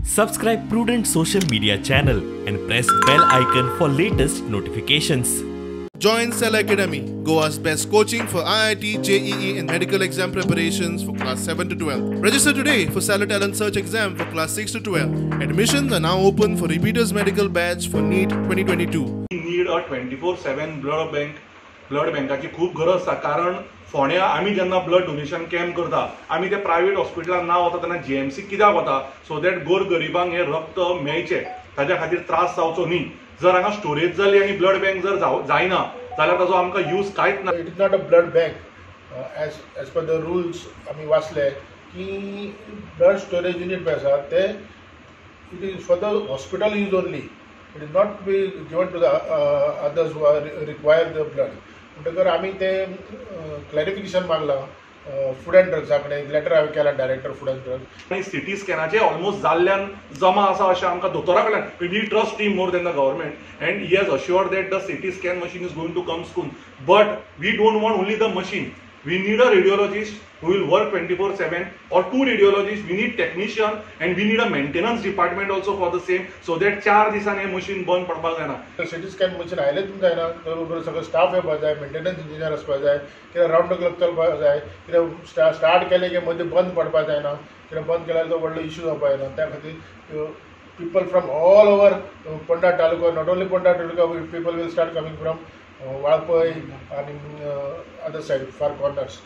Subscribe Prudent Social Media channel and press bell icon for latest notifications. Join Cell Academy, Goa's best coaching for IIT, JEE and medical exam preparations for class 7 to 12. Register today for Cellar Talent Search exam for class 6 to 12. Admissions are now open for repeaters medical batch for NEET 2022. Need a 24/7 blood bank. Blood बँकाची खूब गरज आसा, कारण फोंड्या आमी जेन्ना blood donation camp करता आमी ते प्रायवेट हॉस्पिटलान ना वता तेन्ना जीएमसी कित्याक वता, सो that गोर गरिबांक हें रक्त मेळचें, ताच्या खातीर त्रास जावचो न्ही. जर हांगा स्टोरेज जाली आनी ब्लड बँक जर जायना जाल्यार ताजो आमकां यूज कांयच ना. It is not a blood bank. As per the rules आमी वाचले की ब्लड स्टोरेज युनीट पळय आसा ते it is for the hospital use only. It is not be given to the others who are require the blood. म्हणटकर आमी तें clarification मागलां food and ड्रग्सा कडेन, एक लेटर हांवें केलां डायरेक्टर फूड अँड ड्रग्स. आनी सिटी स्कॅनाचें ऑलमोस्ट जाल्ल्यान जमा आसा अशें आमकां दोतोरा कडल्यान, we trust him more than the government and he has assured that the CT scan machine is going to come soon. But we don't want only the machine. We need a radiologist who will work 24/7 or 2 radiologists. We need technician and we need a maintenance department also for the same, so that 4 दिसान हे machine बंद पडपाक जायना. CT scan machine आयलेंच जायना, बरोबर सगळो staff येवपाक जाय, मेंटेनन्स इंजिनियर आसपाक जाय, कित्याक रावंड the clock चलपाक जाय, कित्याक स्टार्ट केलें की मदीं बंद पडपाक जायना, कित्याक बंद केल्यार तो व्हडलो इश्यू जावपाक जायना. त्या खातीर people from all over Ponda taluka, not only Ponda taluka, people will start coming from Valpoi आनी other side far corners.